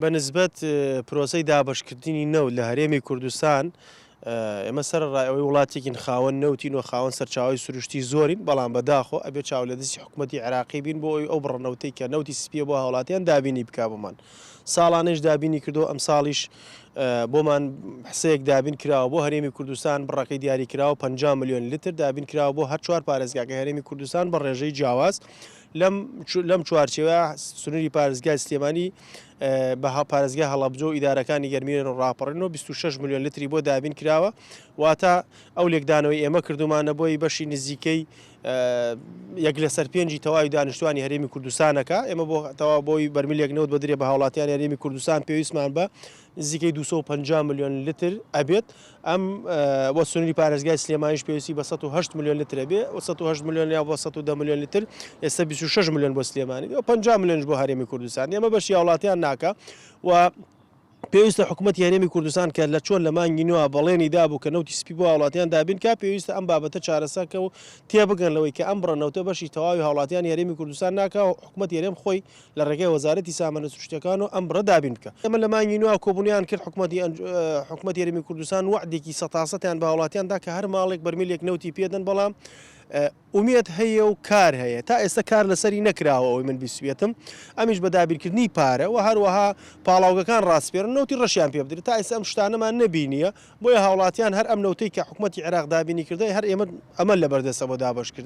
بە نسبەت پرۆسەی دابەشکردنی نەوت لە هەرێمی کوردستان، ئێمە سەرەڕای ئەوەی وڵاتێکین خاوەن نەوتین و خاوەن سەرچاوەی سروشتی زۆرین، بەڵام بەداخەوە ئەبێ چاو لە دەستی حکومەتی عێراقی بین بۆ ئەوەی ئەو بڕە نەوتەی کە نەوتی سپییە بۆ هاوڵاتیان دابینی بکا بۆمان. ساڵانەیش دابینی کردووە، ئەمساڵیش بۆمان حسەیەک دابین کراوە بۆ هەرێمی کوردستان، بڕەکەی دیاری کراوە 50 ملیۆن لتر دابین کراوە بۆ هەر چوار پارێزگاکەی هەرێمی کوردستان بە ڕێژەی جیاواز. لەم لەم چوارچێوە سنووری پارێزگای سلێمانی بە پارێزگای هەڵەبجە و ئیدارەکانی گەرمیان و ڕاپەڕین و 26 ملیۆن لتری بۆ دابین کراوە، واتە ئەو لێکدانەوەی ئێمە کردومانە بۆی بەشی نزیکەی یەک لەسەر پێنجی تەواوی دانیشتوانی هەرێمی کوردستانەکە. ئێمە بۆ تەواو بۆی بەرمیلێک نەوت بدرێ بە هاوڵاتیانی هەرێمی کوردستان پێویستمان بە نزیکەی 250 ملیۆن لتر ئەبێت. ئەم وە سنووری پارێزگای سلێمانیش پێویستی بە 108 ملیۆن لتر ئەبێ، 108 ملیۆن یا بۆ 110 ملیۆن لتر، ئێستا 26 ملیۆن بۆ سلێمانی و 50 ملیۆنش بۆ هەرێمی کوردستان. ئێمە بەشی هاوڵاتیان ناکا و پێویستە حکوومەتی هەرێمی کوردستان کە لە چۆن لە مانگی نوێ بەڵێنی دابوو کە نەوتی سپی بۆ هاوڵاتیان دابین کا، پێویستە ئەم بابەتە چارەسەرکە و تێبگەن لەوەی کە ئەم بڕە نەوتە بەشی تەواوی هاوڵاتیانی هەرێمی کوردستان ناکا و حکوومەتی هەرێم خۆی لە ڕێگای وەزارەتی سامانە سروشتیەکان و ئەم بڕە دابین بکا. ئێمە لە مانگی نوێ کۆبوونیان کرد، حکوومەتی حکوومەتی هەرێمی کوردستان وەعدێکی سەتاسەتیان بە هاوڵاتیان دا کە هەر ماڵێک بەرمیلێک نەوتی پێدەن، بەڵام ئومێد هەیە و کار هەیە، تا ئێستا کار لەسەری نەکراوە ئەوەی من بیستبێتم، ئەمیش بە دابینکردنی پارە و هەروەها پاڵاوگەکان ڕاسپێرن نەوتی ڕەشیان پێ بدرێت، تا ئێستا ئەم شتانەمان نەبینییە، بۆیە هاوڵاتیان هەر ئەم نەوتەی کە حکومەتی عێراق دابینی کردە هەر ئێمە ئەمە لەبەردەستە بۆ دابەشکردن.